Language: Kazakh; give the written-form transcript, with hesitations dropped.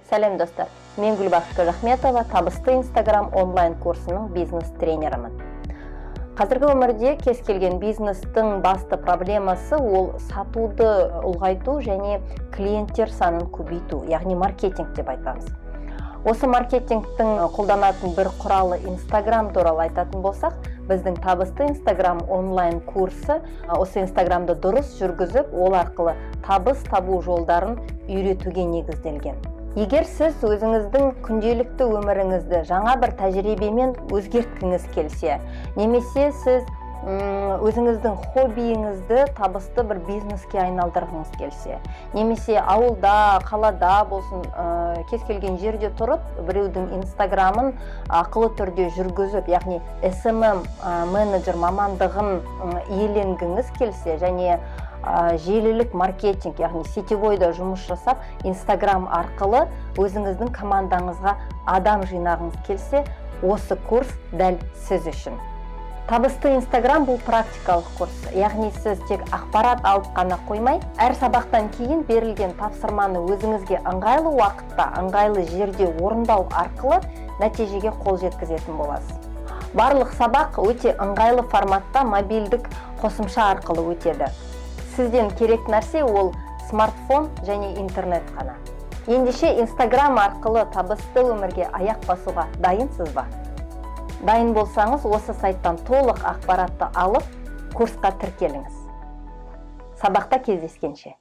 Сәлем, достар! Мен Гүлбақыт Қожахметова, «Табысты Инстаграм» онлайн курсының бизнес тренерімін. Қазіргі өмірде кез келген бизнестің басты проблемасы – ол сатуды ұлғайту және клиенттер санын көбейту, яғни маркетинг деп айтамыз. Осы маркетингтің қолданатын бір құралы Инстаграм туралы айтатын болсақ, біздің «Табысты Инстаграм» онлайн курсы осы Инстаграмды дұрыс жүргізіп, ол арқылы табыс табу жолдарын үйретуге негізделген. Егер сіз өзіңіздің күнделікті өміріңізді жаңа бір тәжірибемен өзгерткіңіз келсе немесе сіз өзіңіздің хоббиіңізді табысты бір бизнеске айналдырғыңыз келсе немесе ауылда, қалада болсын, кез келген жерде тұрып, біреудің Инстаграмын ақылы түрде жүргізіп, яғни SMM менеджер мамандығын иеленгіңіз келсе және желілік маркетинг, яғни сетевойда жұмыс жасап, Инстаграм арқылы өзіңіздің командаңызға адам жинағыңыз келсе, осы курс дәл сіз үшін. «Табысты Инстаграм» – бұл практикалық курс, яғни сіз тек ақпарат алып қана қоймай, әр сабақтан кейін берілген тапсырманы өзіңізге ыңғайлы уақытта, ыңғайлы жерде орындау арқылы нәтижеге қол жеткізетін боласыз. Барлық сабақ өте ыңғайлы форматта, мобильдік қосымша арқылы өтеді. Сізден керек нәрсе – ол смартфон және интернет қана. Ендеше, Инстаграм арқылы табысты өмірге аяқ басуға дайынсыз ба? Дайын болсаңыз, осы сайттан толық ақпаратты алып, курсқа тіркеліңіз. Сабақта кездескенше!